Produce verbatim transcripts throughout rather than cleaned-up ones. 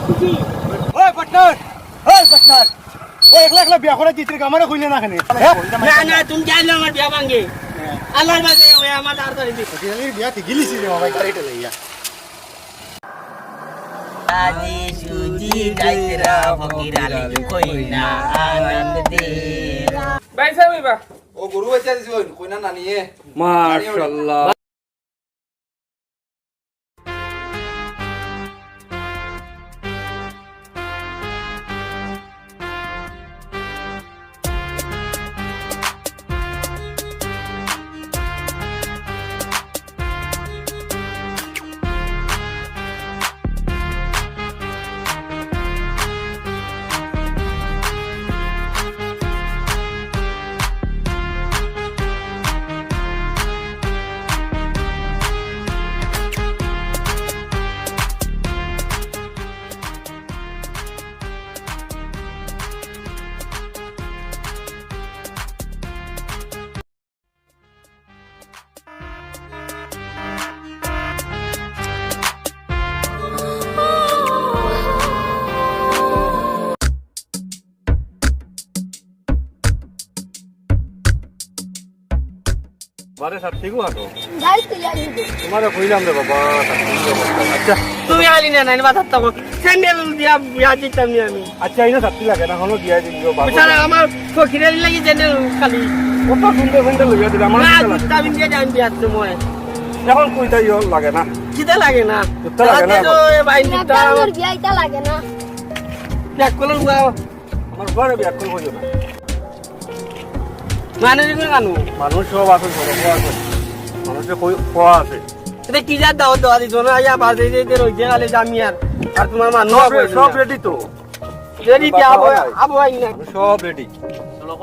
ওই পার্টনার, ওই পার্টনার, ও একলা একলা বিয়া করা দিতে আমারে কইলে না কেনে? হ্যাঁ? না, না, তুমি জানো আমার বিয়া ভাঙে। আল্লাহর বাদে ওই আমার তাড়াতাড়ি দিও। বিয়া তে গিলিছি রে বাবা, গাড়িটা লইয়া। আজি সুজি যাইতরা ফকির আলী কইনা আনন্দ দে। ভাই সাহেব, এবার। ও গরু বেচা দিছি ওই কইনা নানিয়ে। মাশাআল্লাহ। বারে সাত টিকু আনো। যাই তুই আনি দে। তোমারে কইলাম রে বাবা, সাত টিকু আনো। আচ্ছা। তুমি আনি না, নাই বাজার তখন। স্যান্ডেল দিয়া বিয়া দিতাম নি আমি। আচ্ছা, এই না সাত টিকু লাগে না, হলো দিয়া দিও, বাবা। বেচারা আমার ফকিরের লাগি স্যান্ডেল খালি। কত সুন্দর স্যান্ডেল লইয়া দিলে, আমার না, কিতা লাগে? জুতা পিন্দিয়া যাই বিয়ার সময়। এখন কইতাই লাগে না। কিতা লাগে না? জুতা লাগে না রাতে তো এখন। এ ভাই না, জুতা। আমার বিয়া ইটা লাগে না। এক কলম গাও। আমার ঘরে বিয়াক্কল কইও না। মানুষ এগুলো কানু? মানুষ সব আছে, সব আছে। মানুষে কই, কোয়া আছে। এটা কি জাত দাওয়াত দেওয়া দিত না? ইয়া বাজে যে, যে রইছে খালি জামি আর, আর তোমার মানুষ সব, সব রে-, ready তো। Ready কি বাবা আবো, হয়। আবো আই না। সব ready। চলো,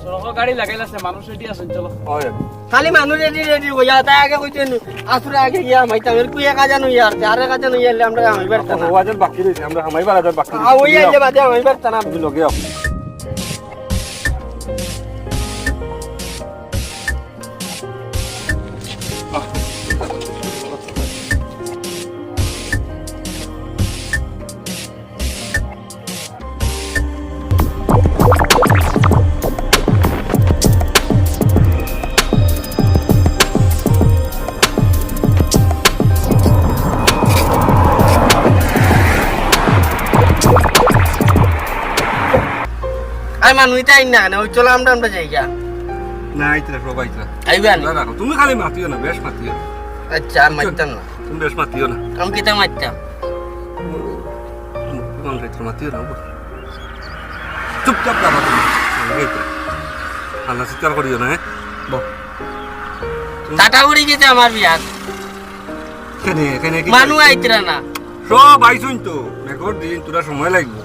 চলো, গাড়ি লাগাইল আছে, মানুষ ready আছেন, চলো। হয়। খালি মানুষ ready, ready কইয়া, তাই আগে কইতেন, আসুরা আগে গিয়া হামাইতাম, এর কুইয়া কাজা নইয়া আর, আরে কাজা নইয়া এলে আমরা হামাই পারতাম না। ও আজান বাকি রইছে, আমরা হামাই বার আজান বাকি রইছে। আ, ওই আইলে বাদে হামাই পারতাম না। তুমি লগে আও। আর মানুষ তাই না, না, ওই চলো আমরা, আমরা যাই গা। না, আইতরা, সব আইতরা। আইবা নি? না, রাখো। তুমি খালি মাতিও না, বেশ মাতিও না। আচ্ছা, আর মারতাম না। তুমি বেশ মাতিও না। আমি কিতা মারতাম? তুমি কোন ক্ষেত্রে মাতিও না, বল। চুপচাপ দাঁড়াও তুমি। আমি এই তো। আল্লাহ চিৎকার করিও না, হ্যাঁ? বল। টাটা উড়ি গেছে আমার বিয়ার। কেনে, কেনে কি মানু করছে? আইতরা না। সব আইছইন তো। রেকর্ড দিন, তোরা সময় লাগবো।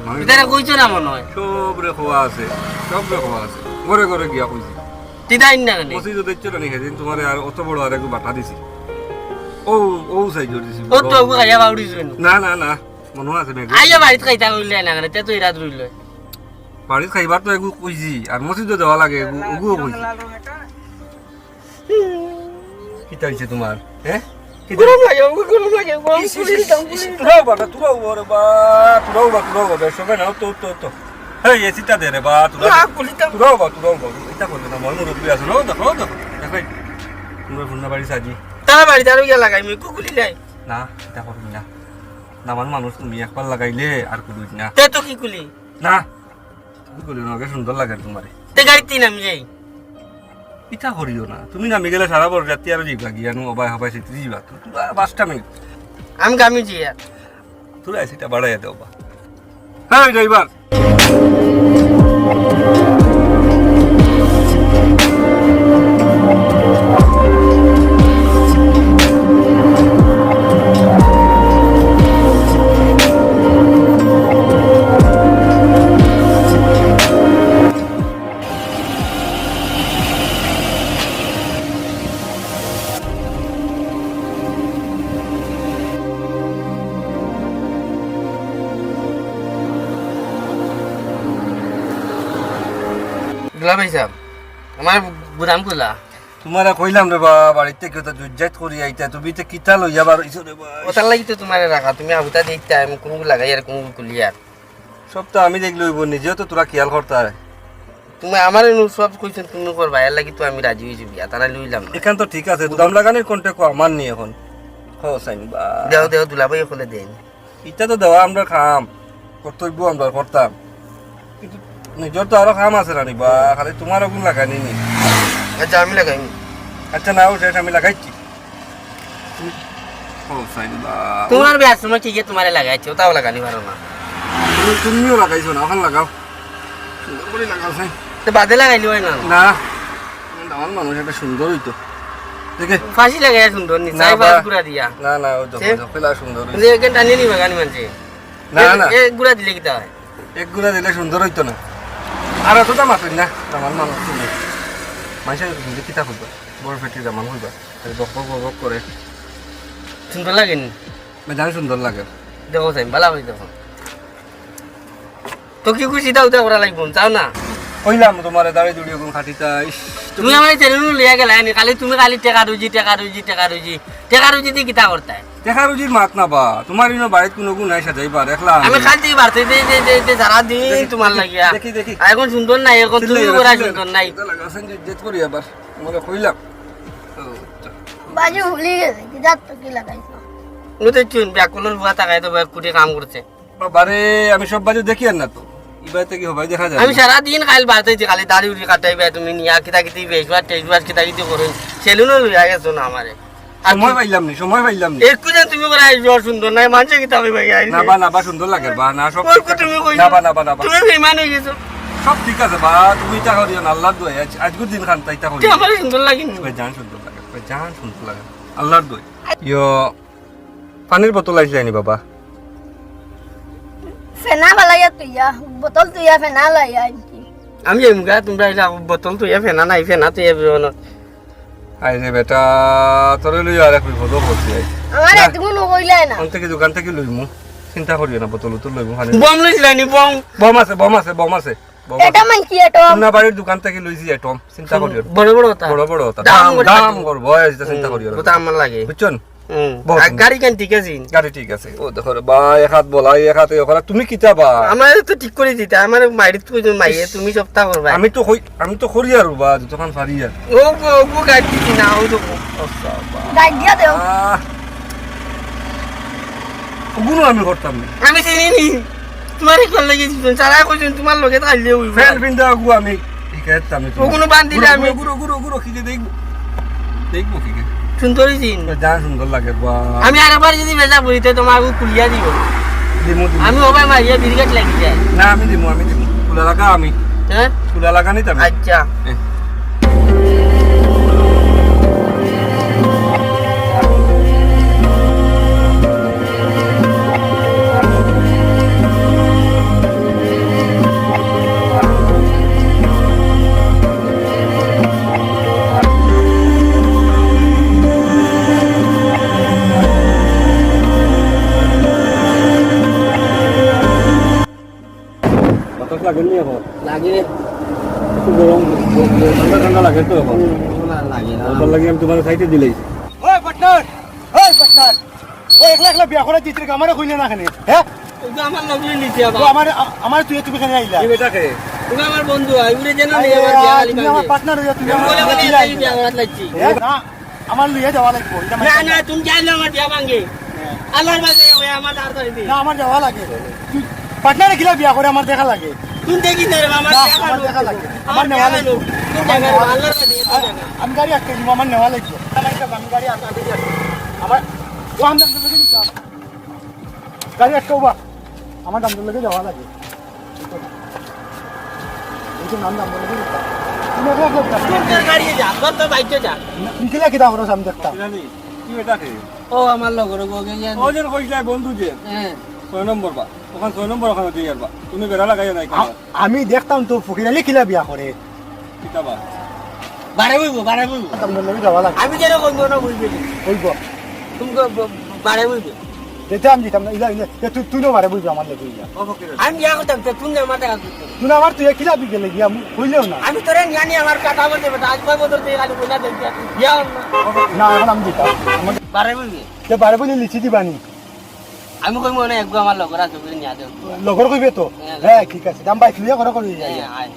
মানুষ ভিতরে কইছো না মনে হয়। সব রে খোয়া আছে। সব রে খোয়া আছে। ঘরে ঘরে গিয়া কইছি। তিতাইন না কেনে? মসজিদে দেখছো না নি, সেদিন তোমারে আর অত বড় আর একটু বাটা দিছি। ও, ও সাইজ দিছি, ও বড়। তো ওগু খাইয়া বাউড়ি ছিল। না, না, না, মনে আছে না? আইয়া বাড়িত খাইতা কইলে না কেনে? তে তো এই রাত রইল। বাড়িত খাইবার তো এগু কইছি, আর মসজিদে দেওয়া লাগে এগু, ওগুও কইছি। কিতা হইছে তোমার? হ্যাঁ? কিতা গরম লাগে, আমার গরম লাগে, গরম ইস, ইস, পুড়ি ইস, দিতাম, ইস, পুড়ি দিতাম। তোরাও বাটা, তোরাও বড় বা, তোরাও বা, তোরাও বা, সবে না, তো, তো, তো। এই, এসিটা দে রে বা, তোরা। না, খুলিতাম। তোরাও বা, তোরাও বা, এটা করবে না, মর মুরব্বি আছে, ও দেখো, ও দেখো, দেখো, এই, তোমরা ফোন না বাড়ি সাজি। তার বাড়ি, তার ইয়া লাগাই, মুই কুকুলি নাই। না, এটা করবি না। না, আমার মানুষ তুমি একবার লাগাইলে আর কুলিস না। তে তো কি কুলি? না, তুমি কুলি না, আগে সুন্দর লাগে তোমারে। তে গাড়িত নামি যাই। ইটা করিও না। তুমি নামি গেলে সারা বড় রাতি আরো যাইবা গিয়া, নু অবায় হবায় সেটি যাইবা। তো, তো, পাঁচটা মিনিট। আমি গামি যাই আর। তোরা এসিটা বাড়াইয়া দেও বা। হ্যাঁ, ড্রাইভার। দুলাভাই সাহেব, আমার গুদাম খোলা। তুমারে কইলাম রে বা, বাড়িত থাকি অতা জুইজাইত করি আইতা, তুমি তে কিতা লইয়া বার অইছো রে বা? অতার লাগি তো তুমারে রাখা, তুমি আবুতা দেখতা, আমি কুনগু লাগাই আর কুনগু খুলি আর। সব তো আমি দেখলে অইবো, নিজেও তো তোরা খিয়াল করতা। তুমি আমারে নু সব কইছো, তুমি করবা, এর লাগি তো আমি রাজি অইছি বিয়া, তারা লইলাম না। এখান তো ঠিক আছে, গুদাম লাগানির contact আমার নি এখন। হো, সাইন বা। দেও, দেও, দুলাভাই অকলে দেইন। ইটা তো দেওয়া আমরার কাম, কর্তব্য আমরা করতাম, কিন্তু নিজর তো আরো কাম আছে রানি বা, খালি তুমার অগুন লাগানি নি। আচ্ছা, আমি লাগাইনি। আচ্ছা, নাও শেষ, আমি লাগাইছি। তুমি, ও সাইন বা। তুমার বিয়ার সময় ঠিকই তুমারে লাগাইছি, অতাও লাগানি পারো না। তুমি, তুমিও লাগাইছো না, অখন লাগাও। সুন্দর করি লাগাও, সাইন। তো বাদে লাগাইলে অয় না? না। আমার মানুষ একটা সুন্দর অইতো। দেখে। ফাঁসি লাগাইয়া সুন্দর নি, না চাই বা। পাঁচ গুড়া দিয়া। না, না, ওই দেখো, সে? ওই দেখো, পেলা সুন্দর অইতো। কিন্তু এখান টানিয়া নিবা গান মানছে। না, এক, না। এক গুড়া দিলে কিতা অয়? এক গুড়া দিলে সুন্দর অইতো না। আর অতটা মাতইন না, আমার মানুষ সুন্দর। মানষে নিজে কিতা কইবা? বড় ফেটির জামান কইবা। আরে বক বক বক বক করে। সুন্দর লাগে নি? বেজান সুন্দর লাগে। দেখো সাইন, বালা অই দেখো। তো কি খুশি দাও, দাও করা লাগবো, চাও না? কইলাম তুমারে দাড়ি দুড়ি অগুন কাটিতা, ইস, তুমি আমারে ছেলে নু লইয়া গেলায় নি, খালি তুমি খালি টেকা রুজি, টেকা রুজি, টেকা রুজি, টেকা রুজি দি কিতা করতায়? টেকা রুজির মাত না বা, তুমার ইনো বাড়িত কুনু গুণ নাই সাজাইবার, দেখলাম। আমি কাল থাকি বাড়তে যে, যে, যে, যে সারা দিন দেখি, তুমার দেখি, লাগিয়া। দেখি, দেখি। আর এখন সুন্দর নাই, এখন তুমি চিল্লাই করা চিল্লাই। সুন্দর নাই। এটা লাগা, আছেন যে, জেদ করি আবার, তুমারে কইলাম। ও, আচ্ছা। বাজু ভুলি গেছে, কি জাত তো কি লাগাইছো? ও তো চুন, ব্যাকলর বুয়া তাকায় তো ব্যাগ কুটি কাম করছে। বাবারে, আমি সব বাজু দেখি আর না তো। ইবায় থাকি হবায় দেখা যায় আমি না। সারা দিন খাইল বাড়তে যে খালি দাড়ি উড়ি কাটাইবে তুমি নিয়া কিতা কিতি বেশবার টেশবার কিতা কিতি করুন। সেলুনও লইয়া গেছো না আমারে। আর সময় কি? পাইলাম নি, সময় পাইলাম নি। একটু যে তুমি করে আইছো সুন্দর নাই, মানষে কিতা কইবা আইলে? না বা, না বা, সুন্দর লাগে বা, না সব ওর ঠিক আছে। তুমি কইছো। না বা, না বা, না বা। তুমি বেইমান অই গেছো। সব ঠিক আছে বা, তুমি ইতা করিও না, আল্লাহর দোয়াই, আজ, আজকুর দিন খান তাই ইতা করিও তুই না। আমারে সুন্দর লাগে নি। বেজান সুন্দর লাগে, বেজান সুন্দর লাগে। আল্লাহর দোয়াই। ইয়ো, পানির বোতল আইছলায় নি বাবা? ফেনা ফালাইয়া তুইয়া, বোতল তুইয়া ফেনা লাইয়া আনছি। আমি এমগা, তুমরা আইলা বোতল তুইয়া ফেনা নাই, ফেনা তুইয়া বিমানো। আরে বেটা, তোরে লইয়া আরেক বিপদো পড়ছি আই। আমার না। এতগুলো কইলে না। অন থাকি দোকান থাকি লইমু, চিন্তা করিও না, বোতল উতল লইমু, পানি। বম লইছলায় নি, বম? বম আছে, বম আছে, বম আছে। বম এটা আছে। মান কি এটা? তুমরা বাড়ির দোকান থাকি লইছি এটা। চিন্তা করিও না। বড় বড় অতা। বড় বড় অতা। দাম দাম করে দাম থাকি। করবো, এই যেটা চিন্তা হুম, করিও না। ওটা আমার লাগে। বুঝছো নি? হুম। বস আর তুমি। গাড়ি কেন ঠিক আছে? গাড়ি ঠিক আছে। ও দেখো রে বা, এক হাত বলা, এক হাতে ইয়ে করা। তুমি কিতা বা? আমার তো ঠিক করি দিতা, আমার মাইরে তো কইছো মাইয়ে, তুমি সবটা করবা। আমি তো কই, আমি তো করি আর বা, যতক্ষণ পারি আর। ও গো, ও গো, গাড়ি দিছি না, ও তো। আচ্ছা, বা। গাড়ি দিয়া দেও। আহ। ওগুলো আমি করতাম না। আমি চিনি নি। তোমার কি করলে কি দিবেন? সারা কইছেন তোমার লগে থাকলে ওই ফ্যান পিন্দা ওগু আমি ঠিক আছে, আমি তো ওগুলো বান্ধিলে ঘুরো, আমি ঘুরো, ঘুরো, ঘুরো, ঘুরো, কি যে দেখবো? দেখবো কি যে? সুন্দরী দিন। তো যা সুন্দর লাগে, বাহ। আমি আরেকবার যদি বেজা বলি, তো তোমার ওই খুলিয়া দিব। দিমু, দিমু। আমি ওবায় মারিয়া ব্রিগেড লাগি যায়। না, আমি দিমু, আমি দিমু। খুলা লাগা আমি। হ্যাঁ? খুলা লাগা নিতে আমি। আচ্ছা। এ। বাতাস লাগে নি এখন? লাগে। একটু গরম, গ-, গ-, ঠান্ডা ঠান্ডা লাগে তো এখন। হুম, না, লাগে না। ওটার লাগি আমি তোমার সাইডে দিলেই। ওই পার্টনার, ওই পার্টনার, ও একলা একলা বিয়া করার জিতরে আমারে কইলে না কেনে, হ্যাঁ? ও তো আমার লগরে নিতে আবার। ও আমার, আ-, আমার তুই তুমি কেনে আইলা? এই বেটা কে? তুমি আমার বন্ধু, আই উড়ে যেন আরে, নেই আমার বিয়া আ, খালি তুমি আমার কান্দে। পার্টনার হইয়া তুমি তুমি আমার বলে বলে বিয়া এই আইলা। বিয়া করাত লাগছি। হ্যাঁ? না, আমার লইয়া যাওয়া লাগবো, এটা না, মানতাম না, না। তুমি জানো আমার বিয়া ভাঙে। হ্যাঁ। আল্লাহর বাদে ওই আমার তাড়াতাড়ি দে। না, আমার যাওয়া লাগে। তুই পার্টনারে কিলা বিয়া করে আমার দেখা লাগে। তুমি দেখি না রে বাবা, আমার না, বিয়া আমার ভাঙে। দেখা লাগে। আমার আমার নেওয়া বিয়া লাগবো। ভাঙে। তুমি আমার দেখা নেওয়া লাগবো। আল্লাহর বাদে এটা দেখা। আমি গাড়ি আটকে দিব, আমার নেওয়া লাগবো। আমার একটা আমি গাড়ি আটকে দিব। আমার ও আমরা লগে নিতাম। গাড়ি আটকাও বা। আমার দাম লগে যাওয়া লাগে। এই তো নাম দাম বলে দিন। তুমি একলা একলা যাও। তোর, তোর গাড়িয়ে যা, তোর, তোর বাইকে যা। না, নিখিলে কিতা করো আমি দেখতাম। জানি, কি বেটা কে? ও আমার লগর, ও গেছে। ও যে কইছলা বন্ধু যে। হ্যাঁ। ছয় নম্বর বা। ওখান ছয় নম্বর ওখানে দিয়ে যাবা। তুমি বেড়া লাগাইয়া নাই কেন? আ-, আমি দেখতাম তো ফকির আলী কিলা বিয়া করে। কিতা বা? বারে বইবো, বারে বইবো। দাম বলে যাওয়া লাগে। আমি যেন কইবো না বইবে। বইবো। তুমি ব-, ব-, বারে বইবো। যেতে আমি দিতাম না, ইলা, ইলা, এ তুই, তুই না মারে বুঝবি আমার লেগে ইলা। আমি বিয়া করতাম তো, তুই না আমার টাকা দিতে। তুই না আমার, তুই কিলা বিকেলে গিয়া, আমি কইলেও না। আমি তোরে নিয়া নিয়া আমার কাটা বলতে বেটা, আজ কয় বছর থেকে খালি পয়সা দেখি, বিয়া হল না। না, এখন আমি দিতাম। আমার বারে বুঝবি? তে বারে বুঝে লিখি দিবানি। আমি কই মনে একগু আমার লগর আছে, বুঝে নিয়া দেব। লগর কইবে তো? হ্যাঁ, হ্যাঁ, ঠিক আছে। দাম বাইক লইয়া ঘরে করে যাই। হ্যাঁ, আয়।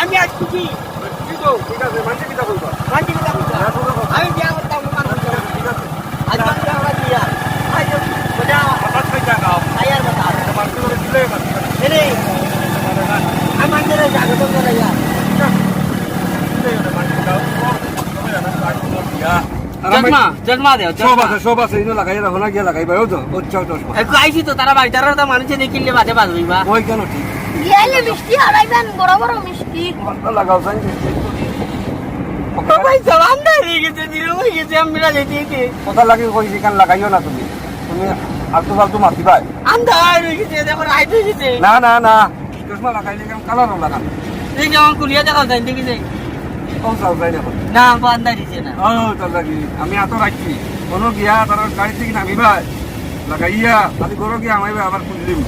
আমি আজ খুশি। ঠিক আছে, মানছি কিতা কইবা? মানছি কিতা কইবা? আমি বিয়া করতাম, আমার আচ্ছা, ঠিক আছে। আজ আমি বিয়া করার বিয়া। আজ মজা। আবার কই টাকা? আয়ার কথা। মানছি বলে দিলে মানছি। এনে। আমি মানছি না, জাগো তো করে যা। জেঠমা, জেঠমা দেও, সব জেঠমা। আছে, সব আছে, ইনো লাগাই রাখো না, গিয়া লাগাইবা, ও তো, ও চাও, চাও। একটু আইছি তো, তারা বাড়ি, তারা তো মানুষে দেখিলে বাদে বাদ হইবা। ওই কেন ঠিক? গেলে মিষ্টি হারাইবেন, বড় বড় মিষ্টি। ভালো লাগাও, জানি। ও ভাই, সব আন্ধার হয়ে গেছে, দিন হয়ে গেছে, আমরা যেতে যেতে। কথা লাগে কই, যেখান লাগাইও না তুমি। তুমি আলতু ফালতু মাতিবায়। আন্ধার হয়ে গেছে, দেখো, রাইত হয়ে গেছে। না, না, না। চশমা লাগাইলে কেমন কালারও লাগান? এই যে আমার কুলিয়া দেখা যায়, দেখি যাই। ও, চাও যাই দেখো। না, বান্দা দিছে না। ও, তার লাগি। আমি এত রাখছি। কোনো গিয়া তার গাড়ি থেকে নামিবায়। লাগাইয়া, খালি ঘরো গিয়া আমাইবায়, আবার খুললিম।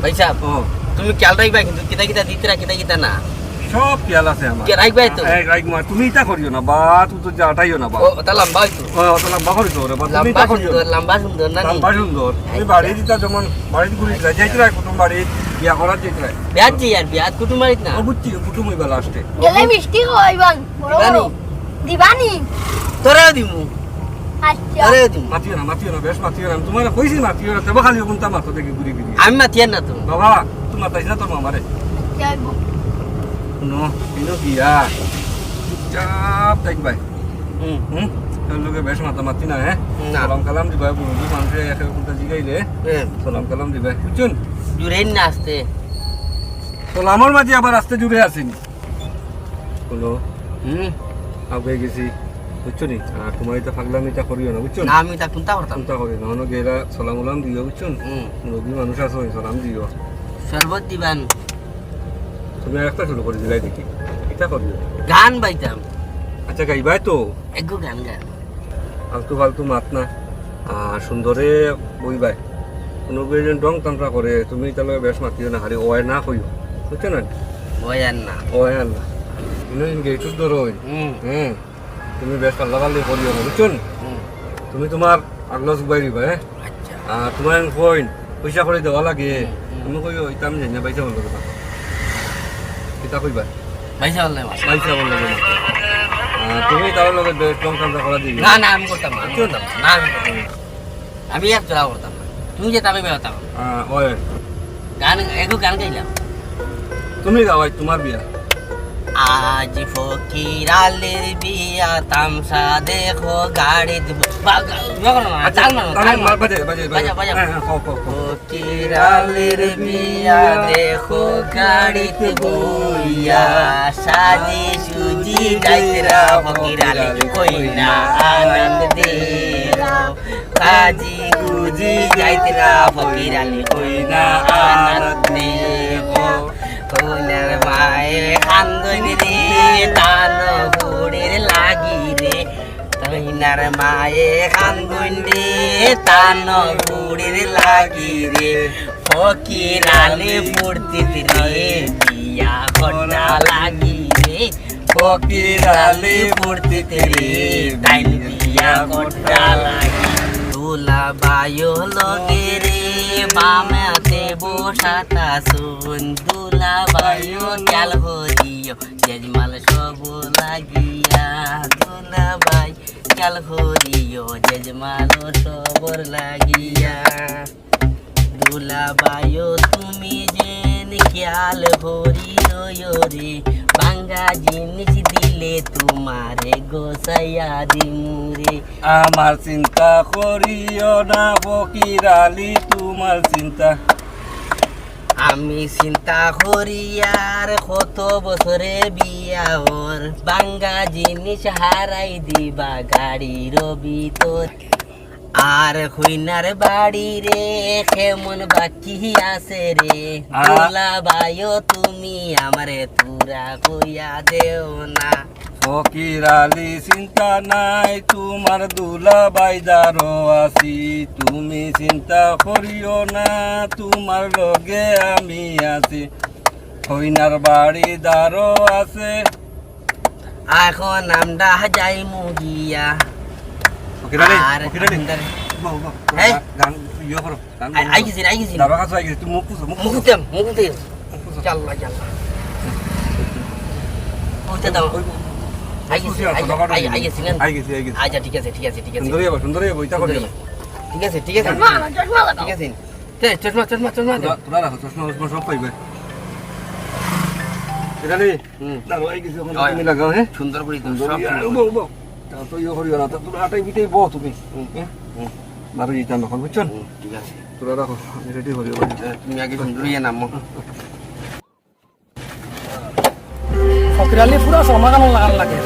ভাই সাহেব, ও। তুমি খেয়াল রাখবা কিন্তু, কিতা কিতা দিতরা, কিতা কিতা না। সব খেয়াল আছে আমার। কে রাখবায় তো? এই, রাখমু। তুমি ইতা করিও না, বা, তুমি তো যাটাইও না, বা। ও, ওটা লম্বা হইতো। ও, ওটা লম্বা করিস ওরে, বা, তুমি লম্বা ইতা করিও সুন্দর, না। লম্বা সুন্দর না নি? লম্বা সুন্দর। তুমি আচ্ছা। বাড়ি দিতা যেমন, বাড়ি ঘুরি যাই, যাইতরা কুটুম বাড়ি, বিয়া করার যাইতরা। বিয়াত যাই আর বিয়াত, কুটুম বাড়িত না। ও, বুঝছি, কুটুম হইবা লাস্টে। গেলে মিষ্টি খাওয়াইবান, বড় বড়। দিবানি? দিবানি? তোরেও দিমু। আচ্ছা। তোরেও দিমু। মাতিও না, মাতিও না, বেশ মাতিও না। আমি তোমারে কইছি মাতিও না, তেবা খালি কোনটা মাথা থেকে ঘুরি ঘুরি। আমি মাতিয়ার না তো। বাবা, তুই মাতাইস না তোর মামারে। আচ্ছা, আইবো। হুনো, ইনো গিয়া। চুপচাপ থাকবায়। হুম। হুম? তোর লগে বেশ মাতামাতি না, হ্যাঁ? না। সালাম কালাম দিবায়, বন্ধু মানুষে একে কোনটা জিগাইলে, হ্যাঁ। সালাম কালাম দিবায়। বুঝছুন? জুরেন না আস্তে। সালামর মাঝে আবার আস্তে জুরে আসেনি। হুনো। হুম। আগে গেছি। বুঝছো নি? আর তোমার ইতা পাগলামি ইতা করিও না, বুঝছো নি? না, আমি ইতা কুনতা করতাম? কুনতা করিও না। অনো গেরা সালাম উলাম দিও, বুঝছো নি? হুম। মুরব্বি মানুষ আছো, সালাম দিও। শরবত দিবান। তুমি একটা শুরু করি দিলাই দেখি। ইতা করিও। গান বাইতাম। আচ্ছা, গাইবায় তো? এগু গান গান। ফালতু ফালতু মাত না। আর সুন্দরে বইবায়। কোনো কেউ যদি ঢং তামশা করে, তুমি তার লগে বেশ মাতিও না, খালি ওয় না কইও। বুঝছো না? ওয় আর না। ওয় আর না। তুমি গেটুর ধরো ওই। হুম। হ্যাঁ। তুমি বেশ পাল্লা পাল্লি করিও না, বুঝছো নি? হুম। তুমি তোমার আগলা জুবাই দিবা, হ্যাঁ? আচ্ছা। আর তোমার কইন, পয়সা করে দেওয়া লাগে। হুম, হুম। তুমি কইও, "ইতা আমি জানি না, বাইসা বন্ধ করবা।" কিতা কইবা? বাইসা বললে মাত্র। বাইসা বললে মাত্র। আহ, তুমি তাহলে বেশ কম কামটা করা দিবে। না, না, আমি করতাম না, আমি করতাম না। না, আমি করতাম না। আমি এক জোড়া করতাম না। তুমি যে তাবে বেরোতাম। আহ, ওই। গান, একটু গান গাইলাম। তুমি গাও, আজ তোমার বিয়া। আজ ফকির আলীর বিয়া, তামসা দেখো গাড়ি দিব। বা-, গা-, ইয়ে করো না, আচ্ছা, তাল মারো, তাহলে তাল মারো। বাজে, বাজে, বাজে। বাজাও, বাজাও। হ্যাঁ, হ্যাঁ, কও, কও, কও। ফকির আলীর বিয়া দেখো গাড়িত বইয়া, সাজি সুজি যাইতরা ফকির আলী, কইনা আনন্দ দেখো। সাজি গুজি যাইতরা ফকির আলী, কইনা আনন্দ দেখো। কইনার মায়ে কান্দইন রে, তান ফুড়ির লাগি রে। কইনার মায়ে কান্দইন রে, তান ফুড়ির লাগি রে। ফকির আলী ফুর্তিত রে, বিয়া করা লাগি রে। ফকির আলী ফুর্তিত রে, তাইন বিয়া করা লাগি। দুলাভাইও লগে রে, বাম আতে বসাত আছইন। দুলাভাইও খেয়াল করিও, জেজমাল সব লাগিয়া। দুলাভাই খেয়াল করিও, জেজমাল সবর লাগিয়া। দুলাভাইও তুমি যেন খেয়াল করিও রে, বাং জিনিস দিলে তোমারে গোসাইয়া দিমুরে। আমার চিন্তা করিও না ফকির আলী, তোমার চিন্তা। আমি চিন্তা করি আর কত বছরে বিয়া ওর, ভাঙ্গা জিনিস হারাই দিবা গাড়ির ভিতর। আর কইনার বাড়ি রে, কেমন বাকি আছে রে? আ- দুলাভাইও তুমি আমারে তুরা কইয়া দেও না। ফকির আলী চিন্তা নাই, তোমার দুলাভাই দারো আছি। তুমি চিন্তা করিও না, তোমার লগে আমি আছি। কইনার বাড়ি দারো আছে। এখন আমরা যাইমু গিয়া। ফকির আলী, আর ফকির আলী। আমরা বাবু, বাবু, এই? গান, গান ইয়ে করো, গান আই-, বন্ধ করো। আইগেছি, আইগেছি। দারো কাছে আইগেছি, তুমি মুখ পুছো, মুখ মুখ পুছো। দিতাম, মুখ দিতাম। মুখ পুছো। চাল্লা, চাল্লা। ওইটা দাও। ওই, ওই, আইগেছি, পুছো, আইগেছি, দারো কাছে আই-, আইগেছি। আইগেছি, না? আইগেছি, আইগেছি। আচ্ছা, ঠিক আছে, ঠিক আছে, ঠিক আছে। সুন্দরী হবো, সুন্দরী হবো, ইটা করিও না। ঠিক আছে, ঠিক আছে। চশমা, চশমা, চশমা। ঠিক আছে। এই, চশমা, চশমা, চশমা দে। তোরা, তোরা রাখো, চশমা, চশমা সব পাইবে। এটা রে? হুম। না, ওই কিছু এখন হয়। তুমি লাগাও, হ্যাঁ? সুন্দর করি তো, সুন্দর, সব ইয়া, সুন্দর উবাও, করি। উবাও। তা তো ইয়ে করিও না, তা তোরা আটাই পিটাই বও তুমি। হুম। হ্যাঁ? হুম। বারো যেতাম এখন, বুঝছো? হুম, ঠিক আছে। তোরা রাখো, আমি রেডি করি। হ্যাঁ, তুমি আগে সুন্দর ইয়ে নামো। ফকির আলী পুরা সমাগান লাগান লাগে।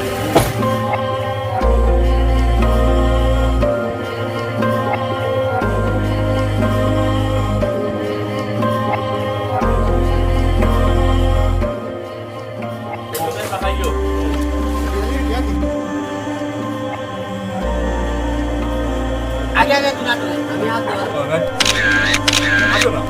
আগে, আগে, তুলা, তুলা। আমি হাত দেবো। আসো না।